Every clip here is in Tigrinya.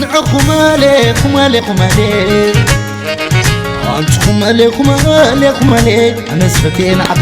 ንዕኹም ኣለ፣ ኹም ኣለ፣ ኹም ኣለ። ኣንቱኹም ኣለ፣ ኹም ኣለ፣ ኹም ኣለ። ኣነስ ፈቴ ንዓቢ።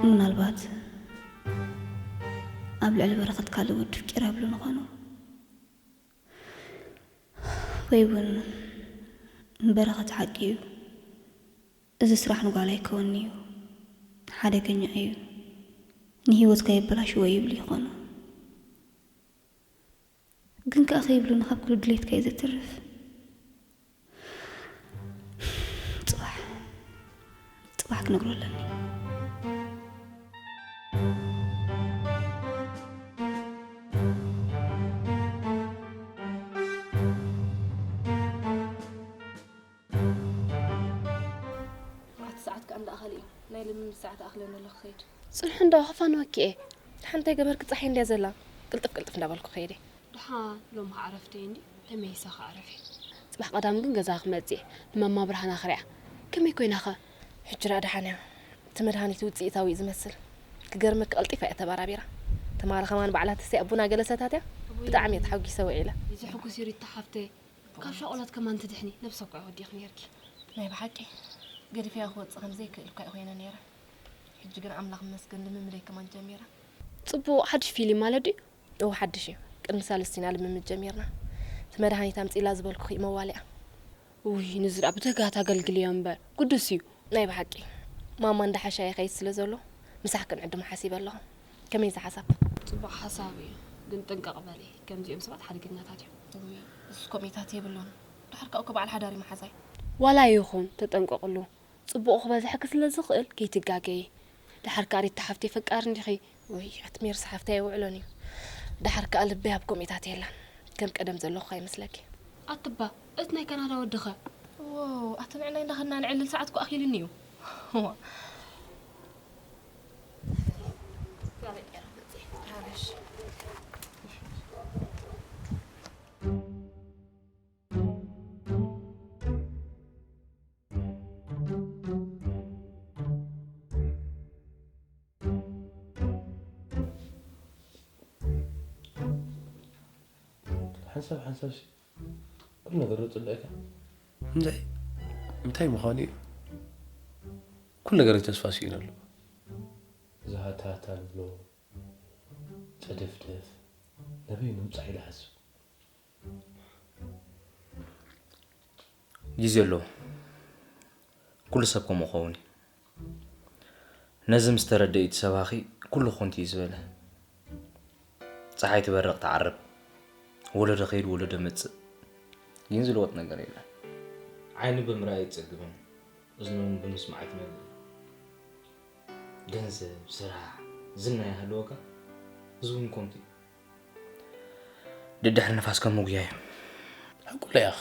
ምናልባት ኣብ ልዕሊ በረኸት ካልእ ወዲ ፍቂራ ይብሉ ንኾኑ። ወይ እውን በረኸት ሓቂ እዩ። እዚ ስራሕ ንጓል ኣይከወን እዩ። ሓደገኛ እዩ። ንህይወትካ የበላሽዎ ይብሉ ይኾኑ። ግን ከኣ ከይብሉኒ ካብ ኩሉ ድሌትካ እዩ ዘትርፍ። ጽባሕ፣ ጽባሕ ክነግሮ ኣለኒ። ኣቲ ሰዓት ከኣ እንዳኣኸለ እዩ። ናይ ልምምድ ሰዓት ኣኽለኒ ኣሎ ክኸይድ። ጽንሑ እንዶ ክፋንወኪ እየ። ደሓን እንታይ ገበርኪ? ጸሓይ እንድያ ዘላ። ቅልጥፍ ቅልጥፍ እንዳበልኩ ከይደ። ደሓን ሎሚ ከዓረፍቲ እንዲ ተመይሳ ከዓረፊ። ጽባሕ ቀዳም ግን ገዛ ክመጽእ እየ። ንማማ ብርሃና ክሪኣ። ከመይ ኮይናኸ? ሕጂ ደኣ ደሓን እያ። እቲ መድሃኒት ውጽኢታዊ እዩ ዝመስል። ክገርመኪ ቀልጢፋ እያ ተበራቢራ። ትማሊ ከማን ባዕላ ተሰይ ኣቦና ገለ ሰታትያ። እውይ። ብጣዕሚ እየ ተሓጒሰ ውዒለ። ይዘሕጉስ እዩ ሪታ ሓፍተይ። ካብ ሻቑላት ከማን ትድሕኒ፣ ነብሰ እኮ ወዲኺ ነይርኪ። ናይ ብሓቂ ገዲፈያ ክወጽእ ከም ዘይክእል እኳ እየ ኮይነ ነይረ። ሕጂ ግን ኣምላኽ ይመስገን ልምምደይ ከማን ጀሚረ። ጽቡቕ፣ ሓድሽ ፊልም ማለት ድዩ? እወ፣ ሓድሽ እዩ። ቅድሚ ሳልስቲ ኢና ልምምድ ጀሚርና። እቲ መድሃኒት ኣምጺእላ ዝበልኩኺ መዋሊኣ። ውይ፣ ንዚ ደኣ ብተጋታ ኣገልግልዮ እምበር፣ ግዱስ እዩ። ናይ ብሓቂ ማማ እንዳሓሻ ይኸይድ ስለ ዘሎ፣ ምሳሕ ክንዕድሞ ሓሲበ ኣለኹ። ከመይ እዚ ሓሳብ? ጽቡቕ ሓሳብ እዩ፣ ግን ጥንቅቕ በሊ። ከምዚኦም ሰባት ሓደገኛታት እዮም። ውይ፣ እሱ ኮሚታት የብሉን። ድሓር ካብኡ እኮ በዓል ሓዳር እዩ መሓዛይ። ዋላ ይኹን፣ ተጠንቀቕሉ። ጽቡቕ ክበዝሐኪ ስለ ዝኽእል ከይትጋገዪ። ድሓር ከኣ ሪታ ሓፍተይ ፈቃር እንዲኺ። ውይ፣ ኣቲ ሜርሲ ሓፍተይ ኣይውዕሎን እዩ። ድሓር ከኣ ልበይ ኣብ ኮሚታት የላን። ከም ቀደም ዘለኹ ኣይመስለኪ። ኣትባ፣ እቲ ናይ ካናዳ ወድኸ? ዋው፣ ኣቲ ንዕናይ እንዳኸድና ንዕልል፣ ሰዓት እኮ ኣኺሉኒ እዩ። ሓንሳብ ሓንሳብ ሲ ኩሉ ነገር ይጽልእካ። እንታይ እንታይ ምዃኑ እዩ? ኩሉ ነገር ተስፋ ስኢኑ ኣሎ። ዝሃታሃታ ንብሎ፣ ጸደፍደፍ፣ ናበይ ንምጻእ ኢለ ሓስብ። ግዜ ኣለዎ። ኩሉ ሰብ ከምኡ ክኸውን እዩ። ነዚ ምስ ተረድእ እቲ ሰባኺ ኩሉ ኮንቱ እዩ ዝበለ። ጸሓይ ትበርቕ ትዓርብ፣ ወለዶ ከይድ ወለዶ መጽእ፣ ግን ዝልወጥ ነገር የለን። ዓይኒ ብምርኣይ ኣይትጸግብን፣ እዝኒ እውን ብምስማዕ ኣይትመልእን። ገንዘብ፣ ስራሕ፣ ዝና ይሃልወካ፣ እዚ እውን ኮንቱ እዩ። ደድሕሪ ንፋስ ከም ምጉያ እዩ። ሓቁ ኢኻ።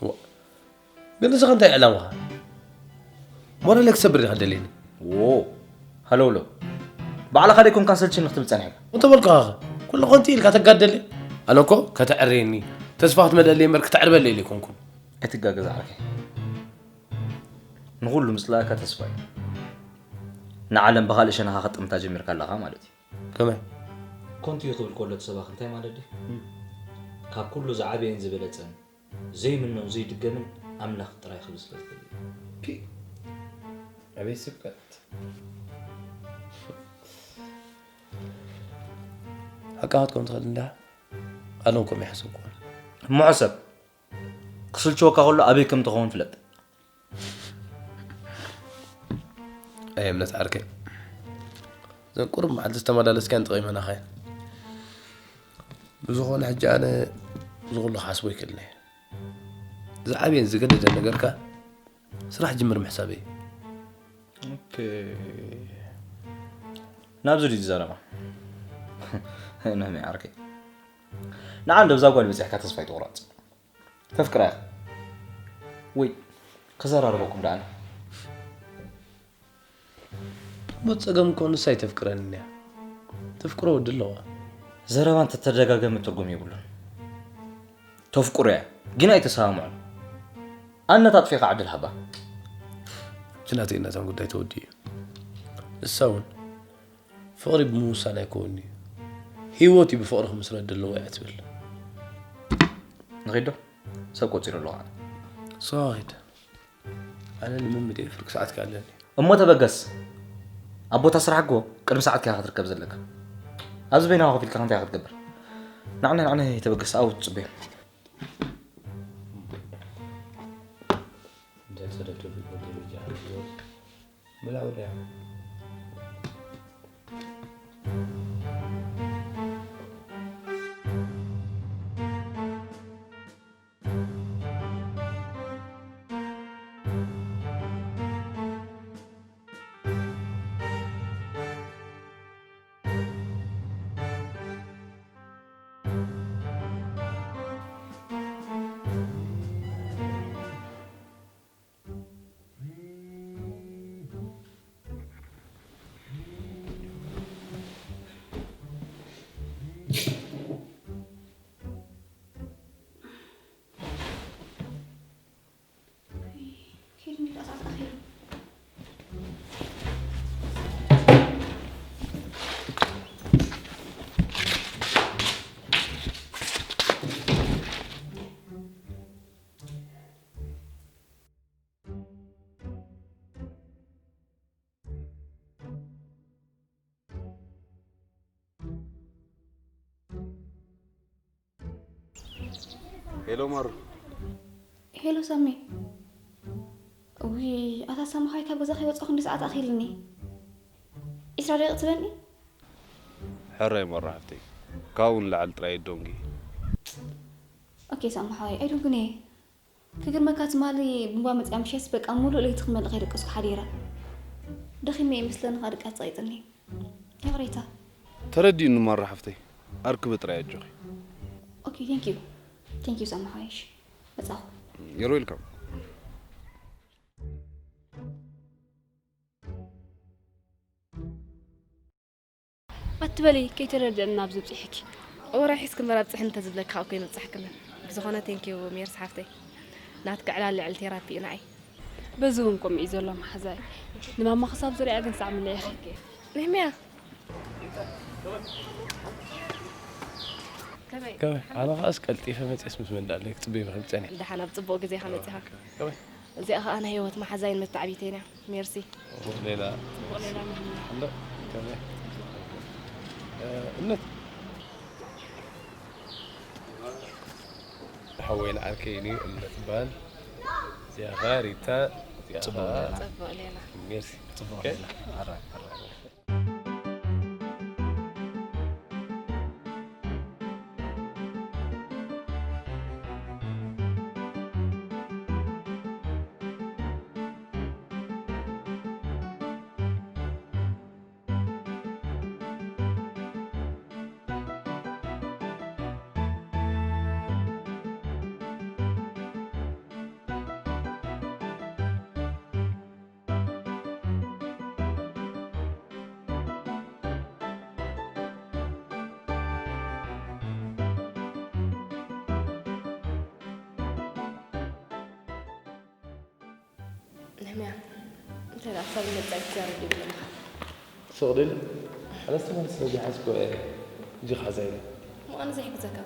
ዋ፣ ግን እዚ ከ እንታይ ዕላማኻ? ሞራለይ ክሰብር ዲኻ ደልየኒ? ዎ፣ ሃለውለው። ባዕልኻ ደይኮንካ ሰልችኒ ክትብል ጸኒሕካ። እንተበልኩኻ ኸ? ኩሉ ኮንቲ ኢልካ ተጋደል። ኣነ እኮ ከተዕርየኒ፣ ተስፋ ክትመልኣለይ እምበር ክተዕርበለይ ኢለ ኣይኮንኩን። ኣይትጋገዝ ዓርከይ። ንኹሉ ምጽላእካ ተስፋ እዩ። ንዓለም ብኻልእ ሸነኻ ከጥምታ ጀሚርካ ኣለኻ ማለት እዩ። ከመይ? ኮንቱ እዩ ክብል ከሎ እቲ ሰባኺ እንታይ ማለት ድዩ? ካብ ኩሉ ዝዓበየን ዝበለጸን ዘይምኖን ዘይድገምን ኣምላኽ ጥራይ ክብል ስለ ዝኽእል እዩ። ፒ፣ ኣበይ ስብከት? ሓቃ ክትኮን ትኽእል እንዳ ኣነ እውን ከምኡ ይሓሰብኩ። እሞ ሕሰብ፣ ክስልችወካ ከሎ ኣበይ ከም ትኸውን ፍለጥ። ኣየ እምነት ዓርከይ፣ እዘን ቁሩብ መዓልቲ ዝተመላለስካየን ጠቒመናኻ እየን። ብዝኾነ ሕጂ ኣነ እዚ ኩሉ ክሓስቦ ኣይክእልን እየ። ዝዓብየን ዝገደደን ነገርካ ስራሕ ጅምር ምሕሳበይ እዩ። ኦኬ። ናብዚ ድዩ ዘረባ? ነህሚ ዓርከይ። ንዓ እንዶ ብዛ ጓል በጺሕካ ተስፋ ኣይትቑረጽ። ተፍቅራ ኢኻ ወይ? ክዘራርበኩም ደኣ ኣነ። እሞ ጸገም እኮ ንሳ ኣይተፍቅረንን እያ። ተፍቅሮ ወዲ ኣለዋ። ዘረባ እንተተደጋገመ ትርጉም የብሉን። ተፍቅሮ እያ፣ ግን ኣይተሰማምዑን። ኣነ ታጥፊኻ ዕድል ሃባ። እቲ ናተይ ናታን ጉዳይ ተወዲኡ እዩ። ንሳ እውን ፍቕሪ ብምውሳን ኣይከውን'ዩ። ህይወት እዩ ብፍቕሪ ክምስረት ዘለዎ እያ ትብል። ንኺድ ዶ? ሰብ ቆጺሩ ኣለኹ ኣነ። ንስኻ ኺድ። ኣነ ልምምድ እየ፣ ፍርቂ ሰዓት ከ ኣለኒ። እሞ ተበገስ። ኣብ ቦታ ስራሕ እኮ ቅድሚ ሰዓትካ ኢኻ ክትርከብ ዘለካ። ኣብዚ በይንኻ ኮፍ ኢልካ እንታይ ኢኻ ክትገብር? ንዓነ፣ ንዓነ ተበገስ፣ ኣብኡ ትጽበዮ። እንታይ ጸደፍደፍ ይጎደ ይበጃ? ብላ ወዲያ። ኪድ እንዳ ሰዓት ኣኺሉ። ሄሎ ማሩ። ሄሎ ሳሚ። ውይ፣ ኣታ ሳሚ፣ ካብ ገዛ ከይወጻኹ ክንዲ ሰዓት ኣኺልኒ። ዒስራ ደቂቕ ትበኒ? ሕራይ ማሩ ሓፍተይ። ካብኡ ንላዕሊ ጥራይ ኣይዶንጊ። ኦኬ ሳሚ ሓወይ፣ ኣይዶንግን እየ። ክግርመካ ትማሊ ቡንባ መጽያ ምሸት በቃ ሙሉእ ለይቲ ክመልእ ከይደቀስኩ ሓዲረ። ደኺመ እየ መስለኒ ከኣ ድቃስ ጸቒጥኒ። ይቕሬታ። ተረዲኡኒ ማሩ ሓፍተይ። ኣርክቢ ጥራይ ኣጆኺ። ኦኬ፣ ቴንክ ዩ። Thank you so much. መጻኹ። You're welcome. ኣትበሊ ከይተረድአና ኣብዚ ብፅሒኪ። ወራይ ሒዝኪ እምበር ኣብፅሕኒ እንተዝብለኪ ካብ ኮይነ ኣብፅሕክኒ። ብዝኾነ thank you ሜርሲ ሓፍተይ። ናትኪ ዕላል ልዕሊ ቴራፒ እዩ ንዓይ። በዚ እውን ከምኡ እዩ ዘሎ መሓዛይ። ንማማ ክሳብ ዝሪኣ ግን ሳዕ ምለኢኺ። ነህምያ ከመይ ኣነ ከዓስ ቀልጢፈ መፅስ ምስ መንዳለይ ክፅበይ ምክብ ፀኒሕ ደሓን ኣብ ፅቡቕ ግዜኻ መፂኻ። ከመይ እዚኣ ከዓ ናይ ህይወት መሓዛይን መተዓቢተይን እያ ሜርሲ። ሌላ ፅቡቕ ሌላ ምህና። እንዶ ከመይ እምነት ሓወይን ዓርከይን እዩ እምነት ይበሃል። እዚኣ ኸ ሪታ እዚኣ ኸ ፅቡቕ ሌላ። ሜርሲ ጽቡቕ ኦኬ። ሌላ ኣራይ ኣራይ ነህምያ እንታይ ደኣ ክሳብ ንመጻኢ ክትዛረብ ይብለካ። ስቕ ድል ኣነስ ትምህርቲ ስለ ዘይሓዝኩ እየ እጂ ክሕዛ ኢለ እሞ ኣነ ዘይሕግዘካ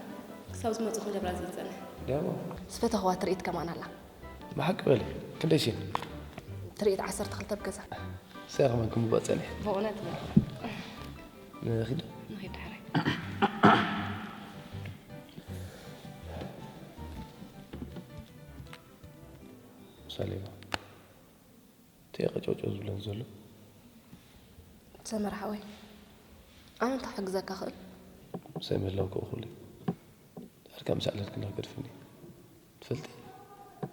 ክሳብ ዝመጹ ክንገብራ ዝጸንሕ ዲያሞ ዝፈተኽዋ ትርኢት ከማን ኣላ። ብሓቂ በሊ ክንደይ ሽን ትርኢት ዓሰርተ ክልተ ብገዛ ሳይ ከማን ክምባእ ጸኒሕ ብእውነት በል ንኺድ ንኺድ ዳሕራይ ሳሌማ እንታይ ቀጨውጨው ዝብለን ዘሎ ሰመር ሓወይ ኣነ እንታይ ክሕግዘካ ክእል ምሳይ ምህላው ክእኹል እዩ ዳርካ ምስ ኣዕለልክና ገድፍኒ ትፈልጢ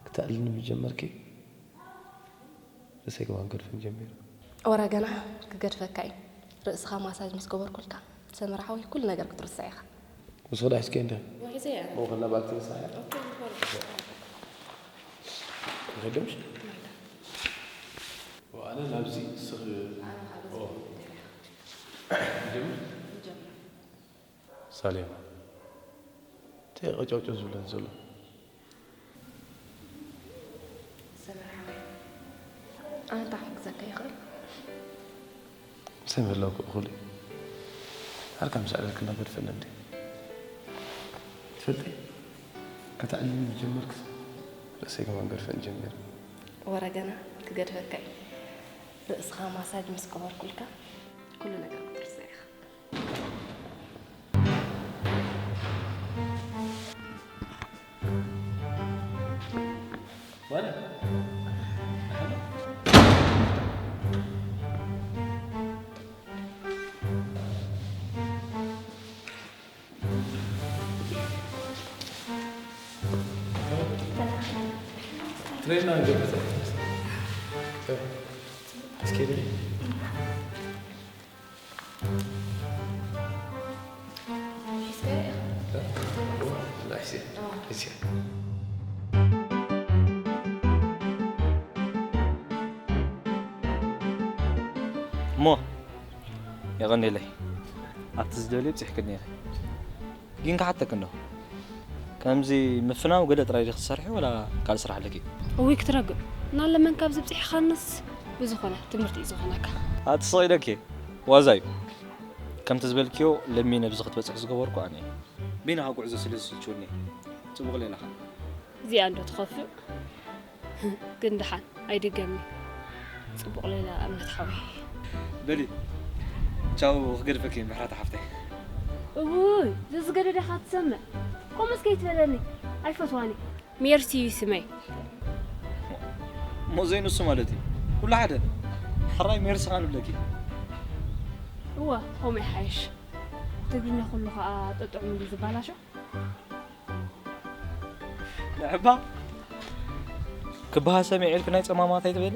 ክተዕልኒ ምስ ጀመርኪ ርእሰይ ከማን ገድፍን ጀሚሩ ወረ ገና ክገድፈካ እዩ ርእስኻ ማሳጅ ምስ ገበርኩልካ ሰመር ሓወይ ኩሉ ነገር ክትርስዕ ኢኻ ምስ ክዳ ሒዝኪ እንደ ወሒዘ እያ ሞ ከና ባልቲ ንስሓ ኦኬ ንኾር ንኸድምሽ ኣነ ናብዚ ስኽ ጀምር ሳሌማ እንታይ ቀጫውጫው ዝብለን ዘሎ ሰመር ሓወይ ኣነ እንታይ ክሕግዘካ ይኽእል ምሳይ ምህላው ክእኹል እዩ ኣርካ ምስ ኣዕለልክና ገድፈኒ እንዲ ትፈልጢ ከተዕልኒ ዝጀመርክስ ርእሰይ ከማን ገድፈን ጀሚሩ ወረ ገና ክገድፈካ እዩ ርእስኻ ማሳጅ ምስ ገበርኩልካ ኩሉ ነገር ክትርስዕ ኢኻ ማለት ትሬና ገበታ እስኪ እሞ የቐንየለይ ኣብቲ ዝደልዮ ብፂሕክኒ ኢኺ ግን ክሓተክ እንዶ ከምዚ ምፍናው ገለ ጥራይ ዲኺ ትሰርሒ ወላ ካልእ ስራሕ ኣለኪ እውይ ክትረግም እናለመንካ ኣብዚ ብፂሕኻንስ ብዝኾነ ትምህርቲ እዩ ዝኾነካ ኣትስቕ ኢለኪ ዋዛ እዩ ከምቲ ዝበልክዮ ለሚነ ብዚ ክትበፅሕ ዝገበርኩ ኣነ እየ ቢና ጉዕዞ ስለ ዝስልችወኒ እየ ፅቡቕ ሌላኻ እዚኣ እንዶ ትኸፍእ ግን ደሓን ኣይድገሚ ጽቡቕ ሌላ እምነት ሓወይ በሊ ቻው ክገድፈኪ ምሕረት ሓፍተይ እውይ ዘዝገደደኻ ትሰምዕ ቆመስ ከይትበለኒ ኣይፈትዋኒ ሜርሲ እዩ ስመይ እሞ ዘይንሱ ማለት እዩ ኩሉ ሓደ ሕራይ ሜርሲ ኻ ንብለኪ እወ ከምኡ ይሓይሽ ትግርኛ ኩሉ ኸዓ ጠጥዑም እንዲ ዝባላሾ ንዕባ ክበሃ ሰሚዐ ኢልኪ ናይ ጸማማት ኣይትበሊ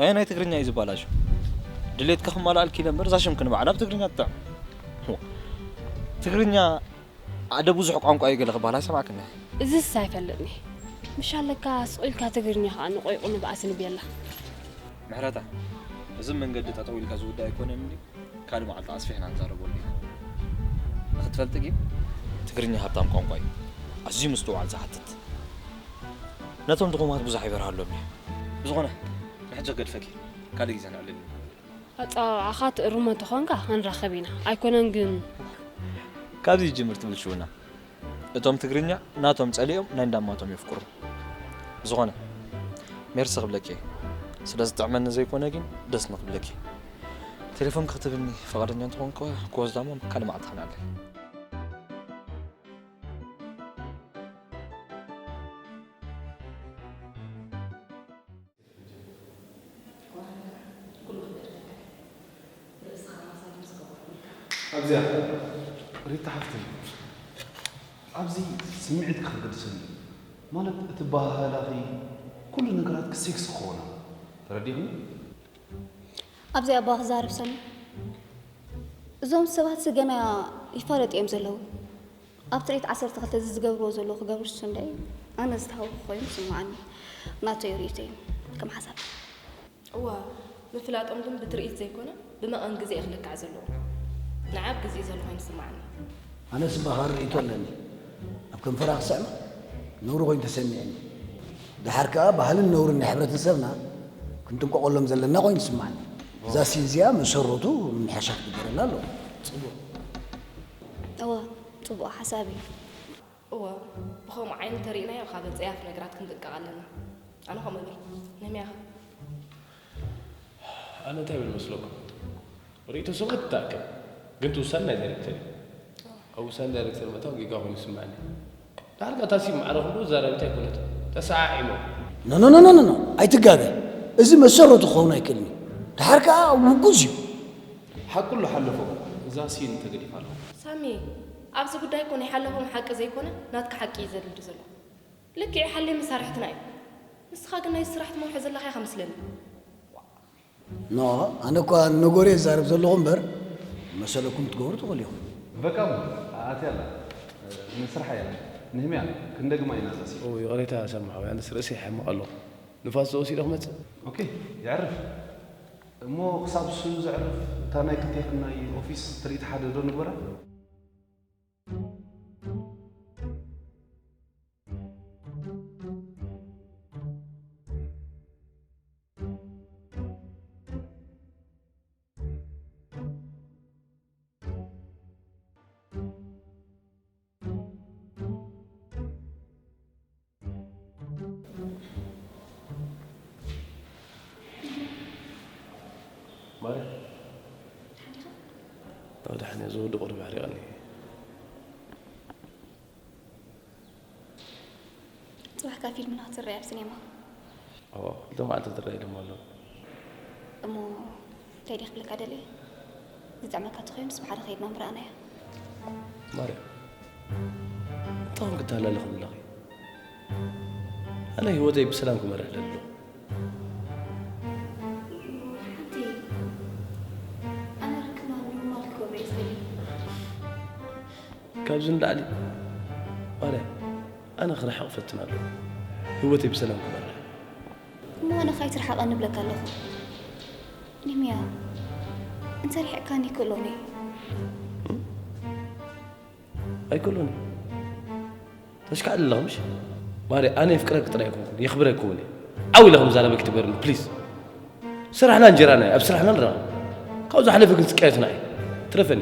ኣየ ናይ ትግርኛ እዩ ዝበላሾ ድሌትካ ክማላኣልኪ ኢለ እምበር እዛ ሽምኪ ንባዕላ ብትግርኛ ትጥዕም ትግርኛ ኣደ ብዙሕ ቋንቋ እዩ ገለ ክበሃል ኣይሰማዕክን እየ። እዝስ ኣይፈልጥን እየ። ምሽ ኣለካ ስቕ ኢልካ ትግርኛ ከኣ ንቆይቑ ንብኣስ ንቤላ። ምሕረታ፣ እዚ መንገዲ ጠጠው ኢልካ ዝውዳእ ኣይኮነን እንድዩ። ካልእ መዓልቲ ኣስፊሕና ንዛረበሉ ኢና። ንኽትፈልጢ ግን ትግርኛ ሃብታም ቋንቋ እዩ። ኣዝዩ ምስትውዓል ዝሓትት። ነቶም ድኹማት ብዙሕ ኣይበርሃሎም እዩ። ብዝኾነ፣ ንሕጂ ክገድፈኪ። ካልእ ግዜ ነዕልል። ኣጸዋውዓኻ ትእርሞ እንተኾንካ ክንራኸብ ኢና። ኣይኮነን ግን። ካብዚ ይጅምር ትብል ሽውና። እቶም ትግርኛ ናቶም ጸሊኦም ናይ እንዳማቶም የፍቅሩ። ብዝኾነ፣ ሜርሲ ክብለኪ እየ። ስለ ዝጥዕመኒ ዘይኮነ ግን ደስ ንኽብለኪ። ቴሌፎን ክትብኒ ፈቓደኛ እንተኾንኪ ክወስዳ እሞ ካልእ መዓልቲ ክነዕልል። ኣብዚኣ ሪታ ሓፍተይ፣ ኣብዚ ስምዒትኪ ከገድሰኒ እዩ። ማለት እቲ ኣበሃህላኺ፣ ኩሉ ነገራትኪ ሴክሲ ክኾና። ተረዲእኽኒ? ኣብዚ ኣባ ክዛረብ ሰኒ። እዞም ሰባት ገና ይፋለጡ እዮም ዘለዉ። ኣብ ትርኢት ዓሰርተ ክልተ እዚ ዝገብርዎ ዘለዉ ክገብሩ ስንደይ ኣነ ዝተሃውኩ ኮይኑ ይስምዓኒ። ናተይ ርእይቶ እዩ ከም ሓሳብ። እዋ፣ ምፍላጦም ግን ብትርኢት ዘይኮነ ብመቐን ግዜ እዩ ክልካዕ ዘለዎ። ንዓብ ግዜ ዘሎ ኮይኑ ይስምዓኒ። ኣነስ እባ ካልእ ርእይቶ ኣለኒ። ኣብ ከንፈራ ክስዕማ ነውሪ ኮይኑ ተሰሚዕኒ። ደሓር ከኣ ባህልን ነውርን ናይ ሕብረተሰብና ክንጥንቀቐሎም ዘለና ኮይኑ ይስምዓኒ። እዛ ሲን እዚኣ መሰረቱ ምምሕያሻ ክግበረላ ኣለዎ። ጽቡቕ። እወ፣ ጽቡቕ ሓሳብ እዩ። እወ፣ ብኸምኡ ዓይኒ እንተሪእናዮ ካብ ጸያፍ ነገራት ክንጥንቀቕ ኣለና። ኣነ ከምኡ እብል። ነህምያ ኸ? ኣነ እንታይ እብል መስለኩም? ርእይቶ ሰባት ትኣክል፣ ግን እቲ ውሳነ ናይ ዳይሬክተር እዩ። ኣብ ውሳነ ዳይሬክተር ምእታው ጌጋ ኮይኑ ይስምዓኒ። ዳሓር ከኣ እታ ሲን ማዕረ ክንዱ ዘራቢት ኣይኮነትን። ተሰዓዒሞም። ኖ፣ ኖ፣ ኖ፣ ኖ፣ ኖ፣ ኖ። ኣይትጋገ። እዚ መሰረቱ ክኸውን ኣይክእልን እዩ። ደሓር ከኣ ውጉዝ እዩ። ሓቁ ኣሎ ሓለፎም። እዛ ሲን ተገዲፋ ኣለኹ። ሳሚ፣ ኣብዚ ጉዳይ እኮ ናይ ሓለፎም ሓቂ ዘይኮነ ናትካ ሓቂ እዩ ዘድልድል ዘሎ። ልክዕ ሓልዮ መሳርሕትና እዩ። ንስኻ ግን ናይዚ ስራሕ ትመርሖ ዘለኻ ኢኻ መስለኒ። ኖ፣ ኣነ እኳ ንነጎርየ ዝዛረብ ዘለኹ እምበር፣ መሰለኩም ክትገብሩ ትኽእሉ ኢኹም። በቃ እሞ፣ ኣትያ ኣላ። ንስራሕ እያ። ንህምያ፣ ክንደግማ ኢና እዛ ሲን። ኦ፣ ይቕሬታ ሳሚ ሓወይ፣ ኣነስ ርእሰይ ይሓምቕ ኣሎ። ንፋስ ተወሲደ ክመጽእ። ኦኬ፣ የዕርፍ። እሞ ክሳብ እሱ ዘዕርፍ፣ እታ ናይ ክልቴኽን ናይ ኦፊስ ትርኢት ሓደ ዶ ንግበራ? ማርያ፣ ወድሓን እያ፣ ዝወዲ ቁሩብ ኣሕሪቐኒ። ጽባሕ ከኣ ፊልምና ክትርኢ ኣብ ሲኔማ። እወ፣ ክልተ መዓልቲ ዝረኣይ ድማ ኣሎ። እሞ እንታይ ድየ ክብለካ ደልየ? ዝጥዕመካ እንተኾይኑ፣ ምስ ብሓደ ከይድና ምረኣናዮ። ማርያ፣ እንታይ ኮንኪ ትተሃላለኺ ዘለኺ? ኣነ ህይወተይ ብሰላም ክመርሕ ደሊ ኣለኹ። ሓንቲ፣ ኣነ ርክብና ኖርማል ክገብሮ እየ ዝደሊ። ካብዚ ንላዕሊ፣ ማርያ፣ ኣነ ክርሕቕ እፈትን ኣለኹ። ህይወተይ ብሰላም ክመርሕ። እሞ ኣነ ከ ኣይትርሓቐኒ እብለካ ኣለኹ። ኒምያ፣ እንተ ርሒቕካኒ ይክእሎኒ። ኣይክእሎኒ። ተሽካዕልል ኣለኻ ምሽ? ማርያ፣ ኣነ የፍቅረኪ ጥራይ ኣይኮንኩን፣ የኽብረኪ እውን እየ። ዓው ኢለ ከም ዛረበኪ ትግበርኒ፣ ፕሊዝ። ስራሕና እንጀራና እዩ፣ ኣብ ስራሕና ንራኸብ። ካብኡ ዝሓለፈ ግን ስቃያትና እዩ። ትረፈኒ።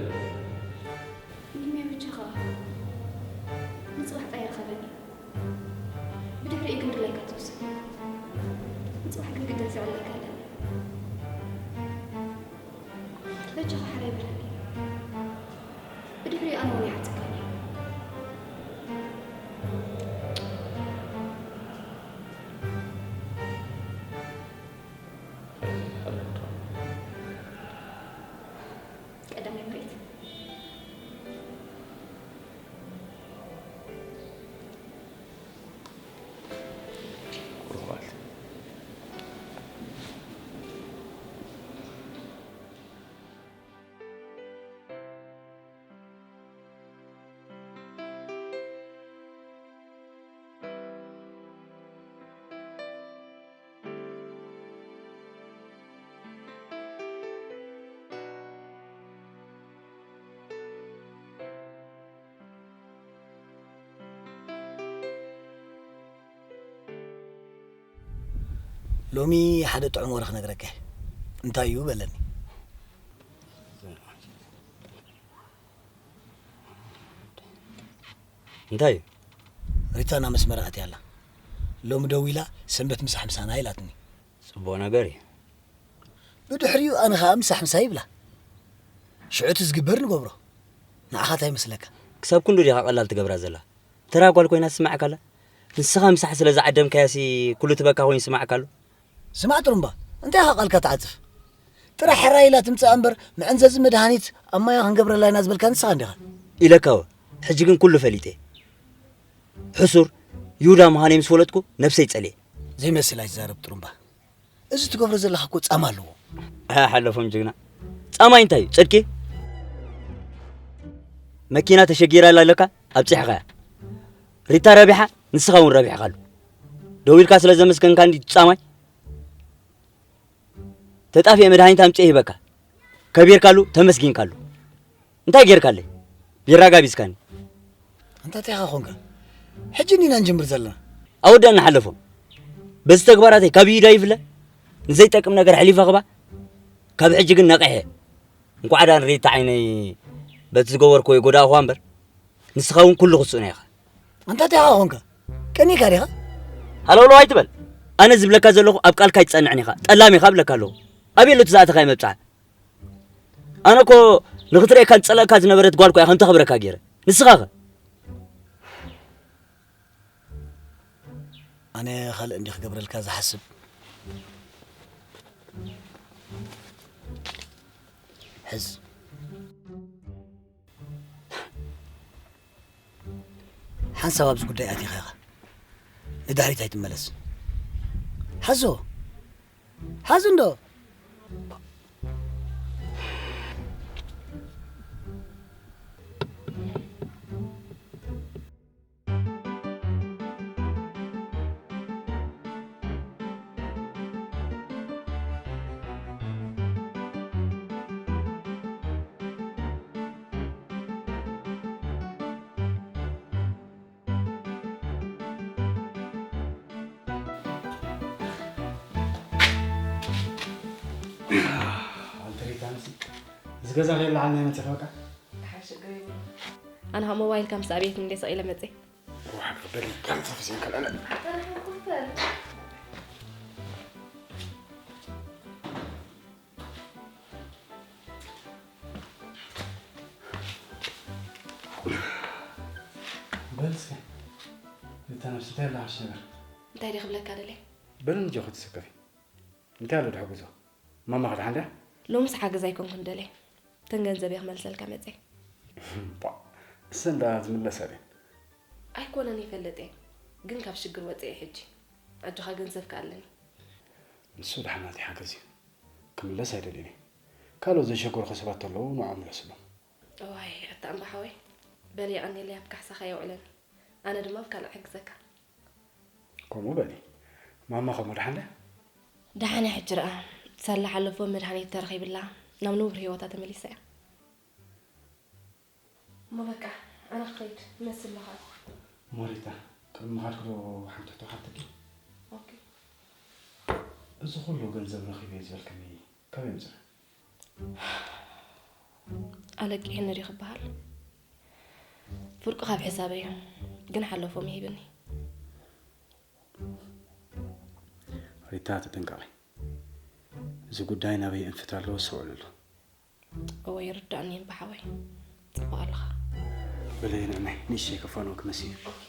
ኒምያ፣ በጃኻ ንጽባሕ ጥራይ ርኸበኒ። ብድሕሪኡ ግን ድላይካ ትውስን። ንጽባሕ ግን ግድን ዘዕልለካ ኣለኒ። በጃኻ ሓራይ በለኒ። ብድሕሪኡ ኣነ እውን ይሓተካ እየ። ቀዳማይ ምርኢት። ቁሩብ መዓልቲ። ሎሚ ሓደ ጥዑም ወረ ክነግረካ እየ። እንታይ እዩ በለኒ። እንታይ እዩ? ሪታ ናብ መስመራ ኣትያ ኣላ። ሎሚ ደዊላ ሰንበት ምሳሕ ምሳና ኢላትኒ። ጽቡቕ ነገር እዩ። ብድሕሪኡ ኣነ ኸኣ ምሳሕ ምሳይ ይብላ። ሽዑ እቲ ዝግበር ንገብሮ። ንዓኻ እንታይ ይመስለካ? ክሳብ ክንዱ ዲኻ ቀላል ትገብራ ዘላ? ተራ ጓል ኮይና ትስምዓካ ኣላ? ንስኻ ምሳሕ ስለ ዝዓደምካያሲ ኩሉ ትበካ ኮይኑ ይስምዓካ ኣሎ? ስማዕ ጥሩምባ፣ እንታይ ኢኻ ቃልካ ትዓጽፍ? ጥራሕ ሕራይ ኢላ ትምጻእ እምበር፣ መዐንዘዚ መድሃኒት ኣብ ማያ ክንገብረላ ኢና ዝበልካ ንስኻ እንዲኻ። ኢለካ ወ፣ ሕጂ ግን ኩሉ ፈሊጠ። ሕሱር ይሁዳ ምዃነይ ምስ ፈለጥኩ ነብሰይ ጸልየ። ዘይመስል ኣይትዛረብ ጥሩምባ። እዚ ትገብሮ ዘለኻ እኮ ጻማ ኣለዎ። ኣያ ሓለፎም ጅግና። ጻማይ እንታይ እዩ? ጽድቂ? መኪና ተሸጊራ ኣላ ኣለካ ኣብጺሕኻያ። ሪታ ረቢሓ፣ ንስኻ እውን ረቢሕካሉ። ደዊልካ ስለ ዘመስገንካ እንዲ ጻማይ። ተጣፍኤ መድሃኒት ኣምጽኤ ሂበካ። ከቢርካሉ፣ ተመስጊንካሉ። እንታይ ጌርካለይ? ቢራ ጋቢዝካኒ። ኣንታ እንታይ ኢኻ ኾንካ? ሕጂ እንዲና ንጅምር ዘለና። ኣወዳእና ሓለፎም። በዚ ተግባራተይ ካብ ኢዳ ይፍለ። ንዘይጠቅም ነገር ኣሕሊፈ ክባ። ካብ ሕጂ ግን ነቒሐ። እንቋዕ ደኣ ንሪታ ዓይነይ በቲ ዝገበርክዎ ይጎዳእኽዋ እምበር፣ ንስኻ እውን ኩሉ ክስእኖ ኢኻ። ኣንታ እንታይ ኢኻ ኾንካ? ቀኒእካ ዲኻ? ሃለውለው ኣይትበል። ኣነ ዝብለካ ዘለኹ ኣብ ቃልካ ኣይትጸንዕን ኢኻ። ጠላም ኢኻ እብለካ ኣለኹ። ኣበይ ኣሎ እቲ ዝኣተኻዮ መብጽዓ? ኣነ እኮ ንኽትርእየካ ዝጸልኣካ ዝነበረት ጓል እኮ እያ ከም ተኽብረካ ገይረ። ንስኻ ኸ? ኣነ ካልእ እንዲ ክገብረልካ ዝሓስብ። ሕዝ። ሓንሳብ ኣብዚ ጉዳይ ኣቲኻ ኢኻ። ንድሕሪት ኣይትመለስ። ሓዞ። ሓዙ እንዶ። ኣንተ ሪታ፣ ምስ እዚ ገዛ ከየለዓልና ይመጽእ በቃ። ደሓን ሽግር የብሉን። ኣነ ካብ ሞባይልካ ምስ ኣብየት እንዴ ሰቕ ኢለ መጽእ። ዋሓ በሊ፣ ከምዚ ፊዜን ከልዕለ። በል እስኪ፣ ሪታ ነብሲ እንታይ ኣለሃሽ ነገር? እንታይ ድየ ክብለካ ደልየ? በል እንጂ ክትስከፊ። እንታይ ኣሎ ድሕግዞ? ማማ ክድሓን ድያ? ሎምስ ሓገዝ ኣይኮንኩን ደልየ። ተን ገንዘብ እየ ክመልሰልካ መጽየ። ቧ፣ እሰን ደኣ ዝምለሳ ድየን? ኣይኮነን ይፈልጥ እየ። ግን ካብ ሽግር ወጽየ ሕጂ። ኣጆኻ ገንዘብካ ኣለኒ። ንሱ ደሓን ናተይ ሓገዝ እዩ። ክምለስ ኣይደልየን እየ። ካልኦት ዘሸገሩኻ ሰባት ተለዉ ንዖም ምለስሎም። እዋይ፣ ኣታ እምባ ሓወይ። በል የቐንየለይ ኣብ ካሕሳኻ የውዕለኒ። ኣነ ድማ ኣብ ካልእ ሕግዘካ። ከምኡ በሊ። ማማ ከምኡ ደሓን ድያ? ደሓን እያ ሕጂ ደኣ። ሳላ ሓለፎ መድሃኒት ተረኺብላ ናብ ንቡር ህይወታ ተመሊሳ እያ። እሞ በቃ ኣነ ክኸይድ መስል ኣለኻ። ሞሪታ፣ ቅድሚ ምኻድኪ ዶ ሓንቲ ሕቶ ክሓተኪ? ኦኬ። እዚ ኩሉ ገንዘብ ረኺበ እየ ዝበልክኒ ካበይ ኣምፂኺ? ኣለቂሕኒ ድዩ ክበሃል? ፍርቁ ካብ ሕሳበይ እዩ፣ ግን ሓለፎም ይሂብኒ። ሪታ ተጠንቀቒ። እዚ ጉዳይ ናበይ ኣንፍት ኣለዎ ኣስተውዕልሉ። እወ ይርዳእኒ እምባ ሓወይ። ጽቡቕ ኣለኻ። በለይ ንዕመይ፣ ንእሽተይ ከፋንወኪ መሲሉ። ኦኬ፣